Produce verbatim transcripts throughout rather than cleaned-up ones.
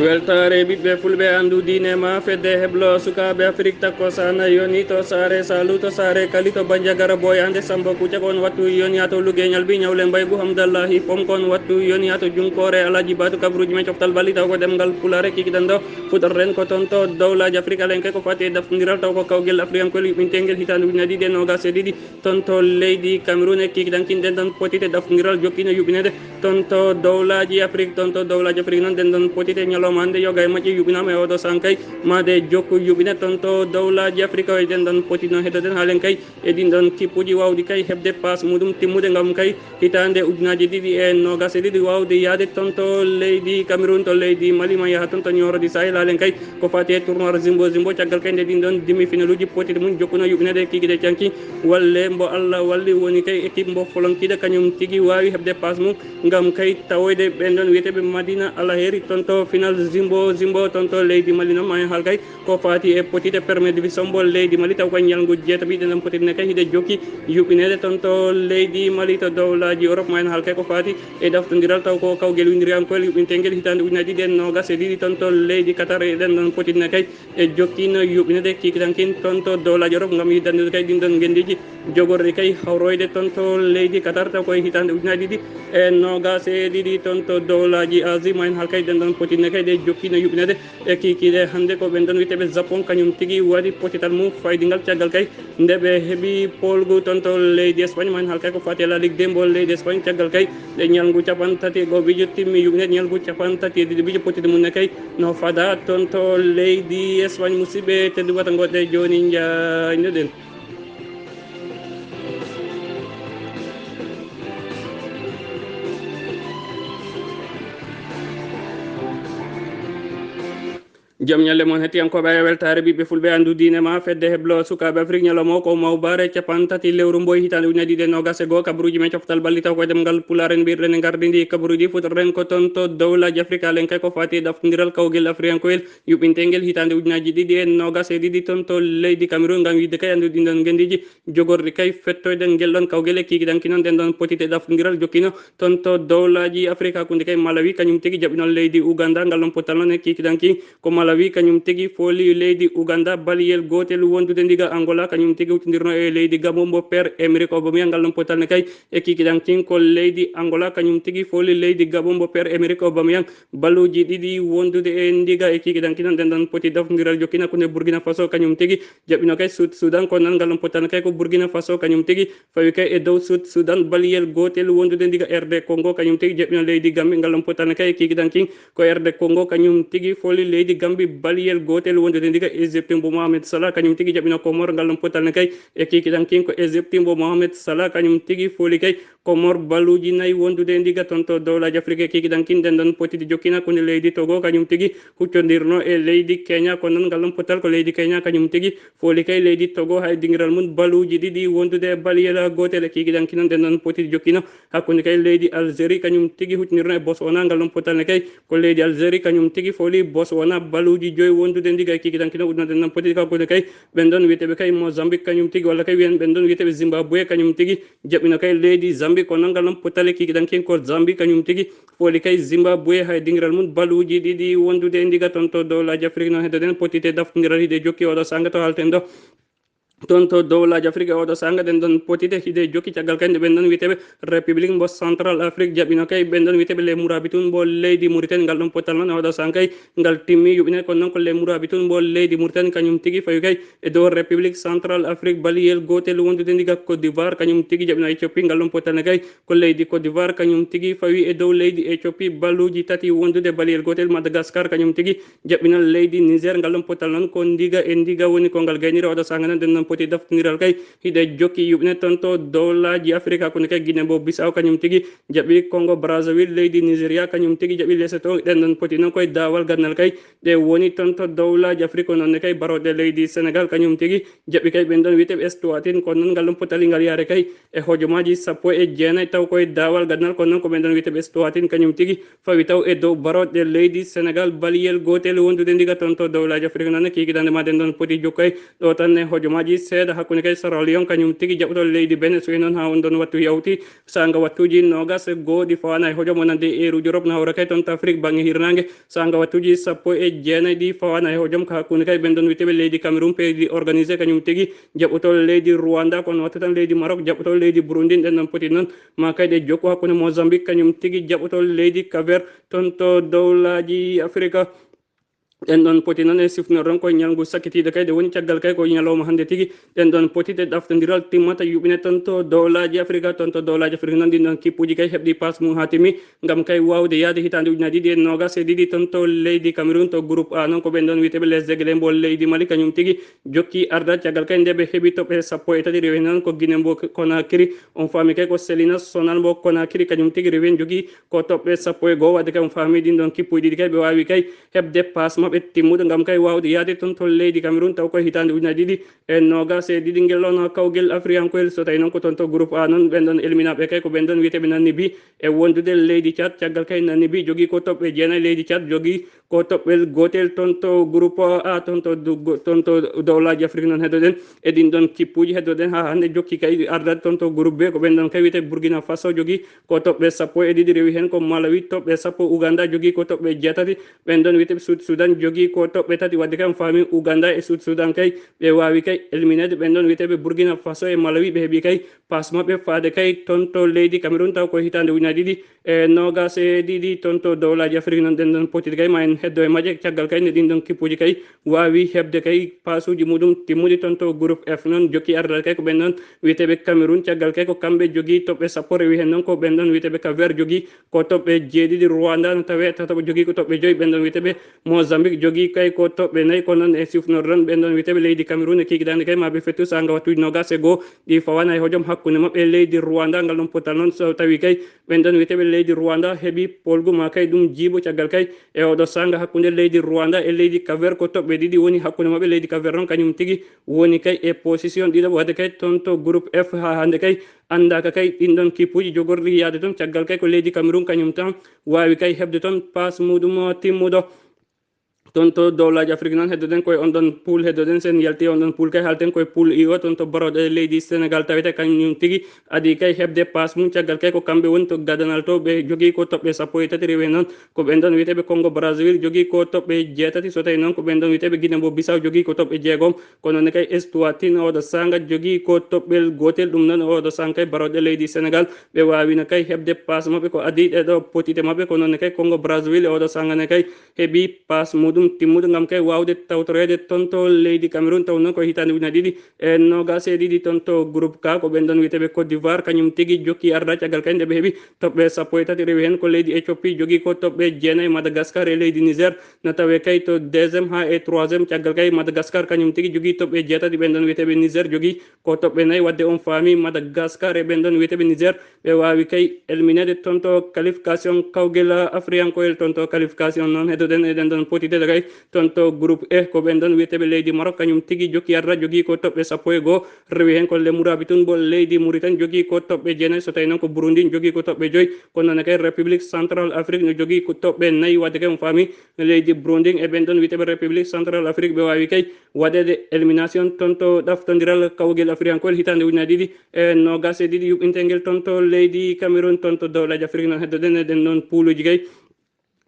Weltaare ɓiɓɓe fulɓe, anndu diine ma fedde heblo sukaaɓe Afrik takko sana yoni to saare Salu, to saare Kali, to Banjagara, Boyande, Samba Kucak on wattu yoni haa to Luge Ñalbi, Ñawle Mbaygu, Hamdallahi Pom ko on wattu yoni haa to Junkoore Alhaji Batu, kabaruuji men coftal balli taw ko ɗemngal Pulaar e kikiɗen ɗo. Fuɗɗoren ko toon to dowlaaji Afrik alen kay ko fati e daftindiral taw ko kawgel Afrikankol yuɓɓinteengel hitaande ujunaaji ɗiɗi e noogaas e ɗiɗi. Toon to leydi Cameroun e kikiɗankin ɗen ɗon potite daftindiral jokkino yuɓɓineede. Toon to dowlaaji Afrik, toon to dowlaaji Afrik noon ɗen ɗon potite ñalawma hannde yoga e majje yuɓɓinaama e oɗo sahan kay. Maade jokku yuɓɓine toon to dowlaaji Afrik e ɗen ɗon potitno heddoɗen haalen kay e ɗin ɗon kippuuji waawɗi kay heɓde paas muɗum timmude ngam kay hitaande ujunaaji ɗiɗi e noogaas e ɗiɗi waawde yahde toon to leydi Cameroun, to leydi Mali, ma yaha toon to Nioro du Sahel. Haalen kay ko fati e tournoi Zimbo Zimbo, caggal kay nde ɗin ɗon demi-finaluuji potiti mum jokkuno yuɓɓineede e kikiɗe canki. Walle mbo Allah walli woni kay équipe mbo Folonkiiɗe, kañum tigi waawi heɓde paas mum ngam kay tawoyde ɓen ɗon wiyeteeɓe Madina Alaheri toon to final Zimbo Zimbo toon to leydi Mali. Noon ma en haal kay ko fati e potite premier division mbo leydi Mali, taw ko ñalngu jeetaɓiɗe ɗen potitne kay hiɗe jokki yuɓɓineede toon to leydi Mali, to dowlaaji Europe. Ma en haal kay ko fati e daftondiral taw ko kawgel winndiriyankooyel yuɓɓinteengel hitaande ujunaaji ɗiɗi e noogaas e ɗiɗi toon to leydi Qatar e ɗen ɗon potitne kay e jokkino yuɓɓineede kikiɗankin toon to dowlaaji Europe ngam yiddandude kay ɗin ɗon ngenndiiji jogorɗi kay hawroyde toon to leydi Qatar taw koye hitaande ujunaaji ɗiɗi e noogaas e ɗiɗi toon to dowlaaji Asie. Ma en haal kay ɗen ɗon potitne kay ɗe jokkino yuɓɓineede e kikiɗe hannde ko ɓen ɗon wiyeteeɓe Japon, kañum tigi waɗi potital mum faydingal caggal kay nde ɓe heɓi poolgu toon to leydi Espagne. Ma en haal kay ko fati e La Ligue deux mbo leydi Espagne caggal kay nde ñalngu capan tati e go'o bijo timmi yuɓɓineede ñalngu capan tati e ɗiɗi bijo potiti mum ne kay no fada toon to leydi Espagne. Musidɓe tedduɓe wata ngoɗɗe jooni njaaynoɗen. Jam ñalle mon hettiyankooɓe, ayo weltaare ɓiɓɓe fulɓe, anndu diine ma fedde heblo sukaaɓe Afrik ñalawma o ko mawbaare capan tati lewru mboy hitaande ujunaaji ɗiɗi e noogaas e go'o, kabaruuji men coftal balli taw koye ɗemngal Pulaar en mbiyɗen e ngardi ndi kabaruuji fuɗɗoren ko toon to dowlaaji Afrik haalen kay ko fati e daftondiral kawgel Afrikankooyel yuɓɓinteengel hitaande ujunaaji ɗiɗi e noogaas e ɗiɗi toon to leydi Cameroun ngam yiɗde kay anndude ɗin ɗon ngenndiiji jogorɗi kay fettoyde ngel ɗon kawgel e kikiɗanki noon ɗen ɗon potite daftondiral jokkino toon to dowlaaji Afrik hakkunde kay Malawi kañum tigi jaɓɓino leydi Uganda ngal ɗon pottal noon e kikiɗanki ko Malawi kañum tigi fooli leydi Uganda baliyel gootel wondude ndiga Angola kañum tigi huccondirno e leydi Gabon mbo Pierre Emerick Aubameyang ngal ɗon pottal ne kay e kikiɗankin ko leydi Angola kañum tigi fooli leydi Gabon mbo Pierre Emerick Aubameyang balluuji ɗiɗi wondude e ndiga e kikiɗanki noon ɗen ɗon poti daftondiral jokkino hakkunde Burkina Faso kañum tigi jaɓɓino kay Sud Sudan ko noon ngal ɗon pottal ne kay ko Burkina Faso kañum tigi fawi kay e dow Sud Sudan baliyel gootel wondude ndiga R D Congo kañum tigi jaɓɓino leydi Gambie ngal ɗon pottal ne kay e kikiɗankin ko R D Congo kañum tigi fooli leydi Gambie baliyel gootel wondude ndiga Égypte mbo Mohamed Salah kañum tigi jaɓɓino Comore ngal ɗon pottal ne kay e kikiɗankin ko Égypte mbo Mohamed Salah kañum tigi fooli kay Comore balluuji nayi wondude ndiga toon to dowlaaji Afrik e kikiɗankin ɗen ɗon potiti jokkino hakkunde leydi Togo kañum tigi huccondirno e leydi Kenya ko noon ngal ɗon pottal ko leydi Kenya kañum tigi fooli kay leydi Togo hay dingiral mum balluuji ɗiɗi wondude e baliyel gootel e kikiɗanki noon ɗen ɗon potiti jokkino hakkunde kay leydi Algérie kañum tigi huccondirno e Botswana ngal ɗon pottal ne kay ko leydi Algérie kañum tigi fooli Botswana balluuji joyi wondude ndiga e kikiɗanki noon udduno ɗen ɗon potiti hakkunde kay ɓen ɗon wiyeteeɓe kay Mozambique kañum tigi walla kay wiyen ɓen ɗon wiyeteeɓe Zimbabwe kañum tigi jaɓɓino kay leydi Zambie ko noon ngal ɗon pottal e kikiɗankin ko Zambie kañum tigi fooli kay Zimbabwe hay dingiral mum balluuji ɗiɗi wondude e ndiga toon to dowlaaji Afrik noon heddoɗen potite daftondiral hiɗe jokki oɗo saanga to haalten ɗo toon to dowlaaji Afrik e oɗo saanga ɗen ɗon potite hiɗe jokki caggal kay nde ɓen ɗon wiyeteeɓe République mbo Central Afrique jaɓɓino kay ɓen ɗon wiyeteeɓe les Mourabitoun mbo leydi Mauritanie ngal ɗon pottal noon e oɗo saanga kay ngal timmi yuɓɓine kono noon ko les Mourabitoun mbo leydi Mauritanie kañum tigi fawi kay e dow République Central Afrique baliyel gootel wondude ndiga Côte d'Ivoire kañum tigi jaɓɓino Éthiopie ngal ɗon pottal ne kay ko leydi Côte d'Ivoire kañum tigi fawi e dow leydi Éthiopie balluuji tati wondude baliyel gootel Madagascar kañum tigi jaɓɓinal leydi Niger ngal ɗon pottal noon ko ndiga e ndiga woni ko ngal gayniri oɗo saanga noon ɗen noon poti daftindiral kay hiɗe jokki yuɓɓine toon to dowlaaji Afrik hakkunde kay Guinée mbo Bissau kañum tigi jaɓɓi Congo Brazzaville leydi Nigeria kañum tigi jaɓɓi Lesotho ɗen noon poti noon koye daawal gandal kay ɗe woni toon to dowlaaji Afrik ko noon ne kay barooɗe leydi Sénégal kañum tigi jaɓɓi kay ɓen ɗon wiyeteeɓe Eswatini ko noon ngal ɗon pottal ngal yaare kay e hojomaaji sappo e jeenayi taw koye daawal gandal ko noon ko ɓen ɗon wiyeteeɓe Eswatini kañum tigi fawi taw e dow barooɗe leydi Sénégal baliyel gootel wondude ndiga toon to dowlaaji Afrik noon ne kikiɗande ma ɗen ɗon poti jokkay ɗo tan e hojomaaji seeɗa hakkunde kay Sierra Leone kañum tigi jaɓɓotoo leydi Benin, so e noon haa on ɗon wattu yawti. Saanga wattuuji noogas e goo ɗi fawaana e hojom wonande eeruuji Europe na hawra kay toon to Afrique baŋnge hirnaange. Saanga wattuuji sappo e jeenayi ɗi fawaana e hojom ka hakkunde kay ɓen ɗon wiyeteeɓe leydi Cameroun, peydi organisé kañum tigi jaɓɓotoo leydi Rwanda, kono watta tan leydi Maroc jaɓɓotoo leydi Burundi, ɗen ɗon poti noon ma kay ɗe jokku hakkunde Mozambique kañum tigi jaɓɓotoo leydi Cap Vert toon to dowlaaji Afrique. Ɗen ɗon poti noon e sifnor ɗon koye ñalngu sakkitiiɗo kay, ɗe woni caggal kay ko ñalawma hannde tigi. Ɗen ɗon poti ɗe ɗaftondiral timmata yuɓɓine toon to dowlaaji Afrique, toon to dowlaaji Afrique noon ɗin ɗon kippuuji kay heɓɗi paas mum haa timmi ngam kay waawde yahde hitaande ujunaaji ɗiɗi e noogas e ɗiɗi toon to leydi Cameroun to groupe A noon ko ɓen ɗon wiyeteeɓe les Aigles mbo leydi Mali kañum tigi jokki arda caggal kay nde ɓe heɓi toɓɓe sappo e tati rewi noon ko Guinée mbo Conakry. On faami kay ko Selina Sonal mbo Conakry kañum tigi rewi en jogii ko toɓɓe sappo e goo, wadde kay on faami ɗin ɗon kippuuji ɗiɗi kay ɓe waawi kay heɓde paas maɓɓe timmuɗo ngam kay waawde yahde toon to leydi Cameroun taw koye hitaande ujunaaji ɗiɗi e noogas e ɗiɗi ngel ɗon kawgel afriyankoyel. So tawi noon ko toon to groupe A noon ɓen ɗon elminaaɓe kay ko ɓen ɗon wiyeteeɓe Namibie e wondude leydi Tchad, caggal kay Namibie jogii ko toɓɓe jeenayi, leydi Tchad jogii ko toɓɓel gootel toon to groupe A toon to du-, toon to dowlaaji Afrique noon heddoɗen e ɗin ɗon kippuuji heddoɗen haa hannde jokki kay ardade toon to groupe B ko ɓen ɗon kay wiyeteeɓe Burkina Faso jogii ko toɓɓe sappo e ɗiɗi rewi heen ko Malawi toɓɓe sappo, Uganda jogii ko toɓɓe jeetati, ɓen ɗon wiyeteeɓe Sud Sudan jogii ko toɓɓe tati, wadde kay on faami Uganda e Sud Sudan kay ɓe waawi kay elmineede ɓen ɗon wiyeteeɓe Burkina Faso e Malawi ɓe heɓi kay paas maɓɓe faade kay toon to leydi Cameroun taw ko hitaande ujunaaji ɗiɗi e noogas e ɗiɗi toon to dowlaaji Afrique noon ɗen ɗon potiri kay ma en heddo e majje caggal kay nde ɗin ɗon kippuuji kay waawi heɓde kay paasuuji muɗum timmuɗi toon to groupe F noon jokki ardade kay ko ɓen ɗon wiyeteeɓe Cameroun caggal kay ko kamɓe jogii toɓɓe sappo rewi heen noon ko ɓen ɗon wiyeteeɓe Cap Vert jogii ko toɓɓe jeeɗiɗi, Rwanda no tawee tataɓo jogii ko toɓɓe joyi, ɓen ɗon wiyeteeɓe Mozambique jogii kay ko toɓɓe nayi, ko noon e sifnorɗon ɓen ɗon wiyeteeɓe leydi Cameroun e kiikiɗaande kay ma ɓe fettu saanga wattuuji noogas e goo ɗi fawaana e hojom hakkunde maɓɓe e leydi Rwanda, ngal ɗon potal noon so tawi kay ɓen ɗon wiyeteeɓe leydi Rwanda heɓi polgu ma kay ɗum jiibo caggal kay e oɗo saanga hakkunde leydi Rwanda e leydi Cap Vert ko toɓɓe ɗiɗi woni hakkunde maɓɓe, leydi Cap Vert noon kañum tigi woni kay e position ɗiɗo wadde kay toon to groupe F haa hannde kay anndaaka kay ɗin ɗon kippuuji jogorɗi yahde toon caggal kay ko leydi Cameroun kañum tan waawi kay heɓde toon paas muɗum timmuɗo. Toon to dowlaaji Afrique noon heddoɗen koye on ɗon pool heddoɗen sen yalti on ɗon pool kay halten koye pool I O toon to barooɗe leydi Sénégal tawete kañum tigi adi kay heɓde paas mum caggal kay ko kamɓe woni to gadanal to ɓe jogii ko toɓɓe sappo e tati rewi noon ko ɓen ɗon wiyeteeɓe Congo Brazzaville jogii ko toɓɓe jeetati so tawi noon ko ɓen ɗon wiyeteeɓe Guinée mbo Bissau jogii ko toɓɓe jeegom. Kono ne kay Eswatini oɗo saanga jogii ko toɓɓel gootel, ɗum noon oɗo saanga kay barooɗe leydi Sénégal ɓe waawino kay heɓde paas maɓɓe ko adii ɗeɗo potite maɓɓe, kono ne kay Congo Brazzaville oɗo saanga ne kay heɓi paas muɗum timmuɗo ngam kay waawde tawtoreede toon to leydi Cameroun taw noon ko hitaande ujunaaji ɗiɗi e noogas e ɗiɗi toon to groupe K ko ɓen ɗon wiyeteeɓe Côte d'Ivoire kañum tigi jokki arda caggal kay nde ɓe heɓi toɓɓe sappo e tati rewi heen ko leydi Éthiopie jogii ko toɓɓe jeenayi, Madagascar e leydi Niger no tawee kay to deuxième haa e troisième caggal kay Madagascar kañum tigi jogii toɓɓe jeetati, ɓen ɗon wiyeteeɓe Niger jogii ko toɓɓe nayi wadde on faami Madagascar e ɓen ɗon wiyeteeɓe Niger ɓe waawi kay elmineede toon to qualification kawgel afriyankoyel toon to qualification noon heddoɗen eɗen ɗon potitede kay toon to groupe E ko ɓen ɗon wiyeteeɓe leydi Maroc kañum tigi jokki arda jogii ko toɓɓe sappo e goo rewi heen ko Lemurabi tun mbo leydi Mauritanie jogii ko toɓɓe jeenayi so tawi noon ko Burundi jogii ko toɓɓe joyi kono noon kay République Central Afrique no jogii ko toɓɓe nayi wadde kay on faami leydi Burundi e ɓen ɗon wiyeteeɓe République Central Afrique ɓe waawi kay waɗeede élimination toon to ɗaftondiral kawgel afriyankoyel hitaande ujunaaji ɗiɗi e noogas e ɗiɗi yuɓɓintengel toon to leydi Cameroun toon to dowlaaji Afrique noon heddoɗen eɗen noon puuluuji kay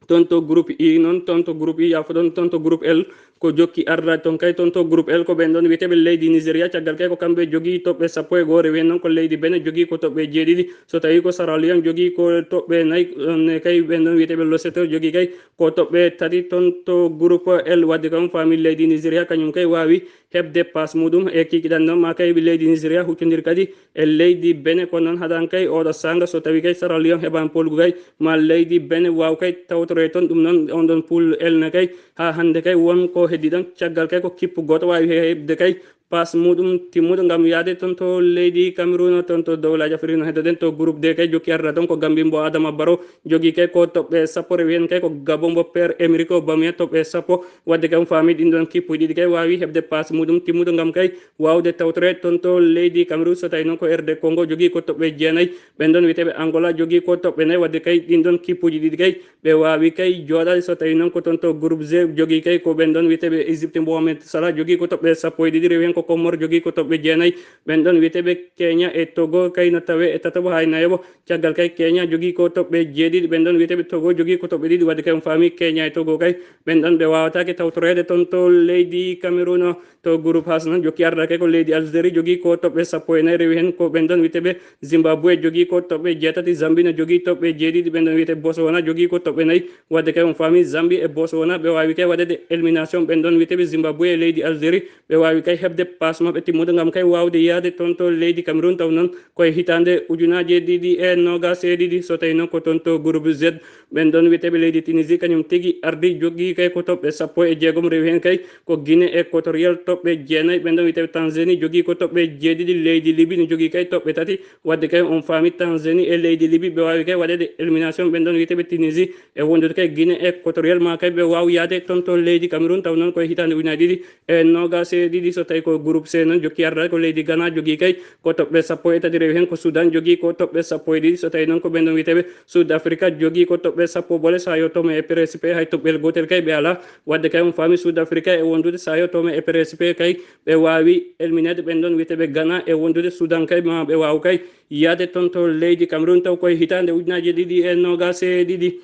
toon to groupe I noon toon to groupe I yaafo ɗon toon to groupe L ko jokki arda toon kay toon to groupe L ko ɓen ɗon wiyeteeɓe leydi Nigeria caggal kay ko kamɓe jogii toɓɓe sappo e goo rewi heen noon ko leydi Benin jogii ko toɓɓe jeeɗiɗi so tawi ko Sierra Leone jogii ko toɓɓe nayi ɗon kay ɓen ɗon wiyeteeɓe Lesotho jogii kay ko toɓɓe tati toon to groupe L wadde kam faami leydi Nigeria kañum kay waawi heɓde paas muɗum e kikiɗan noon ma kay leydi Nigeria huccondir kadi e leydi Benin ko noon haɗan kay oɗo saanga so tawi kay Sierra Leone heɓan polgu kay ma leydi Benin waaw kay tawtoroye toon ɗum noon on ɗon pool L ne kay haa hannde kay won ko heddi ɗon caggal kay ko kippu gooto waawi heɓde kay paas muɗum timmuɗo ngam yahde toon to leydi Cameroun toon to dowlaaji Afrique no heddoɗen to groupe D kay jokki arda toon ko Gambie mbo Adama Barrow jogii kay ko toɓɓe sappo rewi heen kay ko Gabon mbo Pierre Emerick Aubameyang toɓɓe sappo wadde kam faami ɗin ɗon kippuuji ɗiɗi kay waawi heɓde paas muɗum timmuɗo ngam kay waawde tawtoreede toon to leydi Cameroun so tawi noon ko R D Congo jogii ko toɓɓe jeenayi ɓen ɗon wiyeteeɓe Angola jogii ko toɓɓe nayi wadde kay ɗin ɗon kippuuji ɗiɗi kay ɓe waawi kay jooɗaade so tawi noon ko toon to groupe G jogii kay ko ɓen ɗon wiyeteeɓe Égypte Mohamed Salah jogii ko toɓɓe sappo e ɗiɗi rewi heen ko Comores jogii ko toɓɓe jeenayi. Ɓen ɗon wiyeteeɓe Kenya e Togo kay no tawee e tataɓo haa e nayaɓo. Caggal kay Kenya jogii ko toɓɓe jeeɗiɗi, ɓen ɗon wiyeteeɓe Togo jogii ko toɓɓe ɗiɗi. Wadde kay on faami Kenya e Togo kay ɓen ɗon ɓe waawataake tawtoreede ton to leydi Cameroun. To groupe H noon jokki ardaade kay ko leydi Algérie jogii ko toɓɓe sappo e nayi, rewi heen ko ɓen ɗon wiyeteeɓe Zimbabwe jogii ko toɓɓe jeetati, Zambie no jogii toɓɓe jeeɗiɗi, ɓen ɗon wiyeteeɓe Botswana jogii ko toɓɓe nayi. Wadde kay on faami Zambie e Botswana ɓe waawi kay waɗeede élimination, ɓen ɗon wiyeteeɓe Zimbabwe e leydi Algérie ɓe waawi kay heɓde passe maɓɓe timmuɗo ngam kay waawde yahde ton to leydi Cameroun, taw noon koye hitaande ujunaaji ɗiɗi e noogaas e ɗiɗi. So tawii noon ko ton to groupe Z, ɓen ɗon wiyeteeɓe leydi Tunisie kañum tigi ardi jogii kay ko toɓɓe sappo e jeegom, rewi heen kay ko Guinée équatoriale toɓɓe jeenayi, ɓen ɗon wiyeteeɓe Tanzanie jogii ko toɓɓe jeeɗiɗi, leydi Libye no jogii kay toɓɓe tati. Wadde kay on faami Tanzanie e leydi Libye ɓe waawi kay waɗeede élimination, ɓen ɗon wiyeteeɓe Tunisie e wondude kay Guinée équatoriale ma kay ɓe waaw yahde ton to leydi Cameroun, taw noon koye hitaande ujunaaji ɗiɗi e noogaas e ɗiɗi. So tawii ko groupe C noon jokki ardaade ko leydi Ghana jogii kay ko toɓɓe sappo e tati, rewi heen ko Soudan jogii ko toɓɓe sappo e ɗiɗi. So tawii noon ko ɓen ɗon wiyeteeɓe Sud Africa jogii ko toɓɓe sappo, Botswana, Sao Tome e Principe hay toɓɓel gootel kay ɓe alaa. Wadde kay on faami Sud Africa e wondude Sao Tome e Principe kay ɓe waawi élimineede ɓen ɗon wiyeteeɓe Ghana e wondude Soudan kay ma ɓe waaw kay yahde ton to leydi Cameroun, taw koye hitaande ujunaaji ɗiɗi e noogaas e ɗiɗi.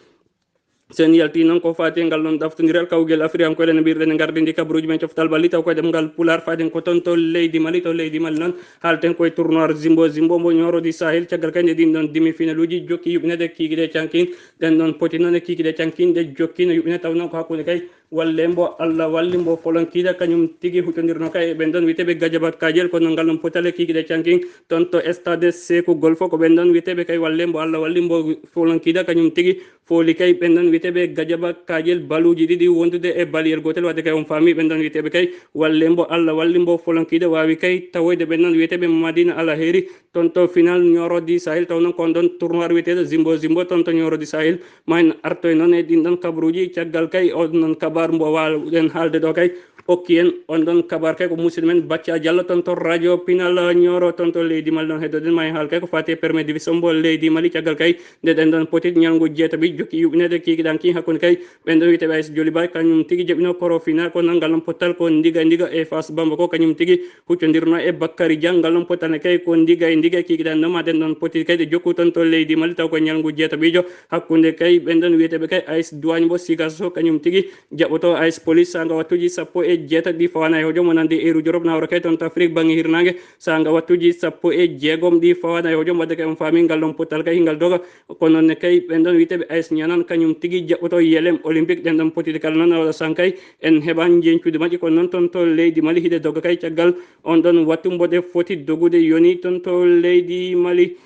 So en yaltii noon ko faati e ngal ɗon ɗaftondiral kawgel Afriyankoore no mbiyruɗen e ngardiindi kabaruuji men coftal ɓalli, taw koye ɗemngal Pulaar faaden ko ton to leydi Mali. To leydi Mali noon haalten koye tournoi Zimbo Zimbo mbo Nioro du Sahel, caggal kay nde ɗin ɗon demi-finaluuji jokki yuɓɓineede kiikiiɗe cankin. Ɗen ɗon poti noon e kiikiiɗe cankin ɗe jokki no yuɓɓine, taw noon ko hakkunde kay Wallembo, Allah walli mbo Folonkiida, kañum tigi huccondirno kay e ɓen ɗon wiyeteeɓe Gajaba Kajel, kono ngal ɗon potale kiikiiɗe cankin ton to stade Seeku Golfo, ko ɓen ɗon wiyeteeɓe kay Wallembo, Allah walli mbo Folonkiida, kañum tigi fooli kay ɓen ɗon wiyeteeɓe Gajaba Kajel baluuji ɗiɗi wondude e baliyel gootel. Wadde kay on faami ɓen ɗon wiyeteeɓe kay Wallembo, Allah walli mbo Folonkiida waawi kay tawoyde ɓen ɗon wiyeteeɓe Madina Alaheri ton to final Nioro du Sahel, taw noon ko on ɗon tournoi wiyeteeɗo Zimbo Zimbo ton to Nioro du Sahel. Ma en artoy noon e ɗin ɗon kabaruuji caggal kay on ɗon kabaar mbo waawɗen haalde ɗo kay. Okki en on ɗon kabaar kay ko musidɗo men Bacca Diallo ton to radio Pinal Nioro ton to leydi Mali noon heddoɗen ma en haal kay ko faati e premier division mbo leydi Mali, caggal kay nde ɗen ɗon potit ñalngu jeetaɓi jokki yuɓɓineede kiikiiɗe hanki hakkunde kay ɓen ɗon wiyeteeɓe A S Joliba kañum tigi jaɓino koro final, kono noon ngal ɗon pottal ko Ndiga Ndiga e Fass Bamako kañum tigi huccondirno e Bakary Dia. Ngal ɗon pottal ne kay ko Ndiga e Ndiga kiikiiɗe hanki noon ma ɗen ɗon potit kay ɗe jokku ton to leydi Mali, taw ko ñalngu jeetaɓiijo hakkunde kay ɓen ɗon wiyeteeɓe kay A S Douane mbo Sikasso kañum tigi jaɓoto A S Police saanga wattuuji sappo e jeetati ɗi fawaana e hojom wonande eeruuji Europe nawra kay ton to Afrique bannge hirnaange saanga wattuuji sappo e jeegom ɗi fawaana e hojom. Wadde kay on faami ngal ɗon pottal kay hingal doga, kono noon ne kay ɓen ɗon wiyeteeɓe A S Nianan kañum tigi jaɓɓoto Yelem Olympique. Ɗen ɗon potiiɗe kala noon awaɗa san kay en heɓan njeñcuuɗi majji, kono noon ton to leydi Mali hiɗe dogga kay caggal on ɗon wattu mboɗe foti dogude yoni ton to leydi Mali.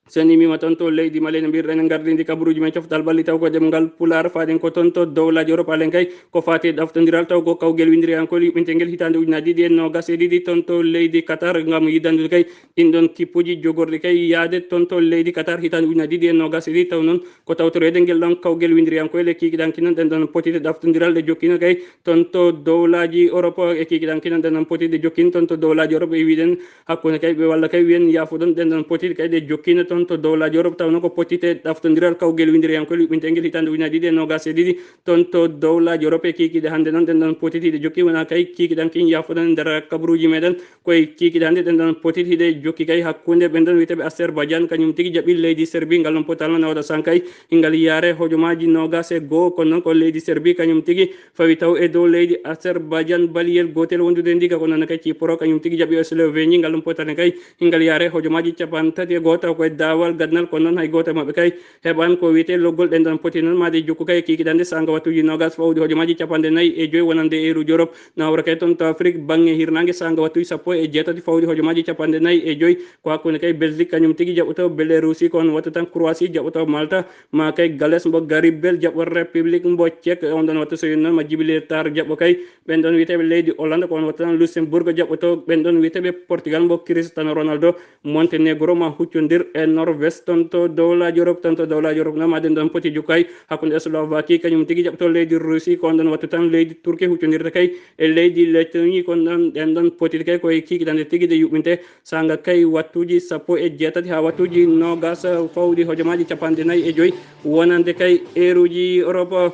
So en immiima ton to leydi Mali no mbiyruɗen en ngardiindi kabaruuji men coftal ɓalli taw ko ɗemngal Pulaar faaɗen ko ton to dowlaaji Europe alen kay ko faati e ɗaftondiral taw ko kawgel winndiriyankol yuɓɓinteengel hitaande ujunaaji ɗiɗi e noogas e ɗiɗi ton to leydi Qatar ngam yiddandude kay ɗin ɗon kippuuji jogorɗi kay yahde ton to leydi Qatar hitaande ujunaaji ɗiɗi e noogas e ɗiɗi. Taw noon ko tawtoreede ngel ɗon kawgel winndiriyankol e kiikiiɗe hanki noon ɗen ɗon potiiɗe ɗaftondiral ɗe jokkino kay ton to dowlaaji Europe e kiikiiɗe hanki noon ɗen ɗon potiiɗe jokkino ton to dowlaaji Europe e wiɗen hakkunde kay ɓe walla kay wiyen yaafuɗon ɗen ɗon potiiɗe kay ɗe jokkino ton to dowlaaji Europe. Taw noon ko potiiɗe ɗaftondiral kawgel winndiriyankol yuɓɓinteengel hitaande ujunaaji ɗiɗi e noogas e ɗiɗi ton to dowlaaji Europe e kiikiiɗe hannde noon ɗen ɗon potiiɗe jokki wona kay kiikiiɗe hanki yaafuɗon e nder kabaruuji meɗen. Koye kiikiiɗe hannde ɗen ɗon potiiɗe hiɗe jokki kay hakkunde ɓen ɗon wiyeteeɓe Azerbaijan kañum tigi jaɓi leydi Serbie. Ngal ɗon potal noon awaɗa san kay hingal yaare hojomaaji noogas e goo, kono noon ko leydi Serbie kañum tigi fawi taw e dow leydi Azerbaijan baliyel gootel wondude ndiga, kono noon kay Cipro kañum tigi jaɓi e Slovénie. Ngal ɗon potal ne kay hingal yaare hojomaaji capanɗe tati e goo taw koye daawal gadanal, kono noon hay gooto e maɓɓe kay heɓan ko wiyetee loggol. Ɗen ɗon poti noon maade jokku kay e kiikiiɗe hannde saanga wattuuji noogas fawɗi hojomaaji capanɗe nayi e joy wonande eeruuji Europe. Nawra kay ton to Afrique bannge hirnaange saanga wattuuji sappo e jeetati fawɗi hojomaaji capanɗe nayi e joy ko hakkunde kay Belgique kañum tigi jaɓɓoto Belarusie, ko on wattu tan Croatie jaɓɓoto Malta, ma kay Galles mbo Garibel jaɓɓo République mbo Tchèque. On ɗon wattu so yoni noon ma Jibilir Tar jaɓɓo kay ɓen ɗon wiyeteeɓe leydi Hollande, ko on wattu tan Luxembourg jaɓɓoto ɓen ɗon wiyeteeɓe Portugal mbo Cristiano Ronaldo. Montenegro ma huccondir e Norvège ton to dowlaaji Europe, ton to dowlaaji Europe noon ma ɗen ɗon poti jokku kay hakkunde Slovaquie kañum tigi jaɓɓoto leydi Russie, ko on ɗon wattu tan leydi Turquie huccondirta kay e leydi Lettonie. Kono ɗon ɗen ɗon potiiɗe kay koye kiikiiɗe hannde tigi ɗe yuɓɓinte saanga kay wattuuji sappo e jeetati haa wattuuji noogas fawɗi hojomaaji capanɗe nayi e joy wonande kay eeruuji Europe.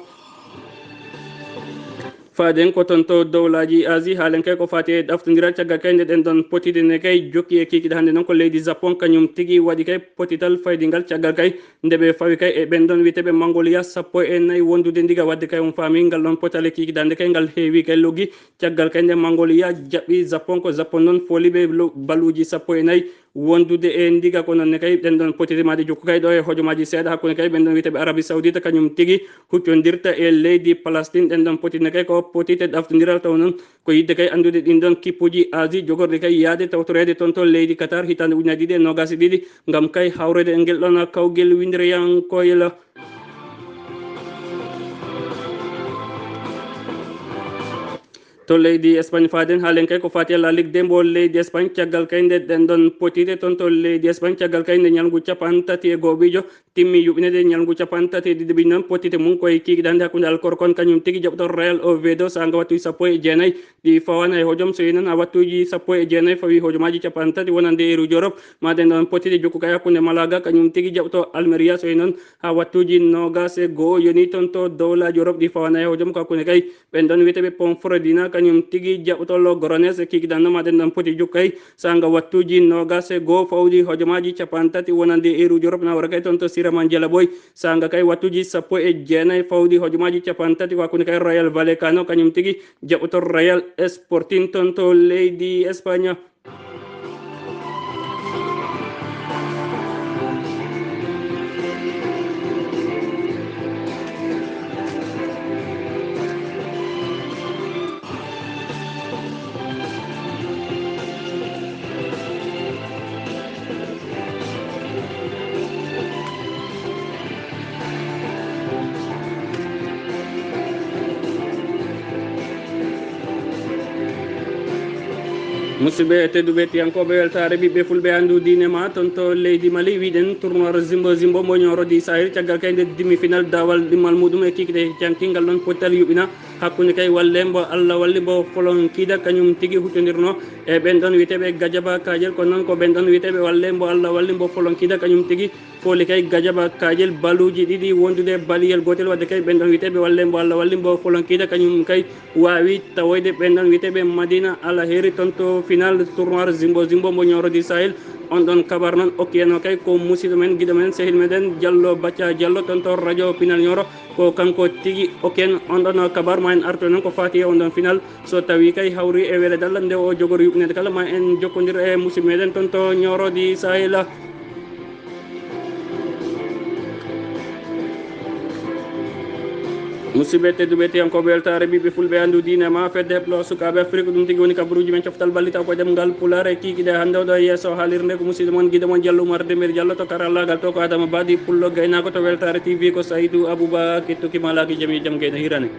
Faaden ko toon to dowlaaji Asie, haalen kay ko faati e ɗaftondiral caggal kay nde ɗen ɗon potide ne kay jokki e kiikiɗe hannde noon ko leydi Japon kañum tigi waɗi kay potital faydingal caggal kay nde ɓe fawi kay e ɓen ɗon wiyeteeɓe Mongolia sappo e nayi wondude ndiga waɗde kay on faami ngal ɗon potal e kiikiɗe hannde kay ngal heewi kay loggi caggal kay nde Mongolia jaɓɓi Japon ko Japon noon fooli ɓe lo- baluuji sappo e nayi wondude e ndiga ko noon ne kay ɗen ɗon potide maade jokku kay ɗo e hojomaaji seeɗa hakkunde kay ɓen ɗon wiyeteeɓe Arabie Saoudite kañum tigi huccondirta e leydi Palestine. Ɗen ɗon potitne kay ko potite ɗaftondiral taw noon ko yidde kay anndude ɗin ɗon kippuji Asie jogorɗi kay yaade tawtoreede toon to leydi Qatar hitaande ujunaaji ɗiɗi e noogaas e ɗiɗi ngam kay hawreede e ngel ɗon kawgel winndere yankoyel. To leydi Espagne faaden haalen kay ko faati e La Ligue de mbo leydi Espagne caggal kay nde ɗen ɗon potite toon to leydi Espagne caggal kay nde ñalngu capan tati e go'oɓijo timmi yuɓinede ñalngu capan tati e ɗiɗi ɓiñ noon potite mum koye kiikiɗande hakkunde alkorkon kañum tigi jaɓto Real Oviedo saanga wattuji sappo e jeenayi ɗi fawana e hojom so yi noon ha wattuji sappo e jeenayi fawi hojomaaji capan tati wonande e ruuji Europe maden ɗon potite jokku kay hakkunde Malaga kañum tigi jaɓto Almeria so yi noon ha wattuji noogas e go'o yoni toon to dowlaaji Europe ɗi fawana e hojom ko hakkunde kay ɓen ɗon wiyeteeɓe Ponfradina kañum tigi jaɓto Logroñés e kiikiɗanno maden ɗon poti jokku kay saanga wattuji noogas e go'o fawdi hojomaaji capan tati wonande e ruuji Europe na wara kay toon to Siraman Jalaɓoy saanga kay wattuji sappo e jeenayi fawdi hojomaaji capan tati ko hakkunde kay Royal Vallecano kañum tigi jaɓoto Real Sporting toon to leydi Espagne. Musidɓe tedduɓe tiyankooɓe weltaare ɓiɓɓe fulɓe anndu diine ma toon to leydi Mali wiɗen tournoi zimbo zimbo mo ñooro di sahil caggal kay nde demi final dawal ɗimmal muɗum e kikɗe cankingal ɗon pottal yuɓina hakkunde kay walle mbo Allah walli mbo folonkiida kañum tigi huccondirno e ɓen ɗon wiyeteeɓe Gajaba Kajel ko noon ko ɓen ɗon wiyeteeɓe walle mbo Allah walli mbo folonkiida kañum tigi fooli kay Gajaba Kajel baluuji ɗiɗi wondude baliyel gootel wadde kay ɓen ɗon wiyeteeɓe walle mbo Allah walli mbo folonkiida kañum kay waawi tawoyde ɓen ɗon wiyeteeɓe Madina Alaheri toon to final tournoi zimbo zimbo mbo ñooro di Sahel on ɗon kabar noon okki en o kay ko musiɗɗo men giɗo men sehil meɗen Diallo Bacca Diallo toon to radio Pinal Ñooro ko kanko tigi oken on ɗon kabar ma en arto noon ko faati e on ɗon final so tawi kay hawri e weelede Allah nde o jogori yuɓɓinede kala ma en jokkondir e musidɓe meɗen toon to ñoorodi sahila. Musidɓe tedduɓe tiyankooɓe weltaare ɓiɓɓe fulɓe anndu diine ma fedde heblo sukaaɓe afrique ɗum tigi woni kabaruuji men coftal ballita ko ɗemngal pulaar e kiikiɗe hannde oɗo yeeso haalirde ko musidɗo mon giɗo mon diallo umar demir diallo to karallagal to ko adama badi pullo gaynaako to weltaare tv ko saydou abouba kettuki malaaki jami jam gayna hirane.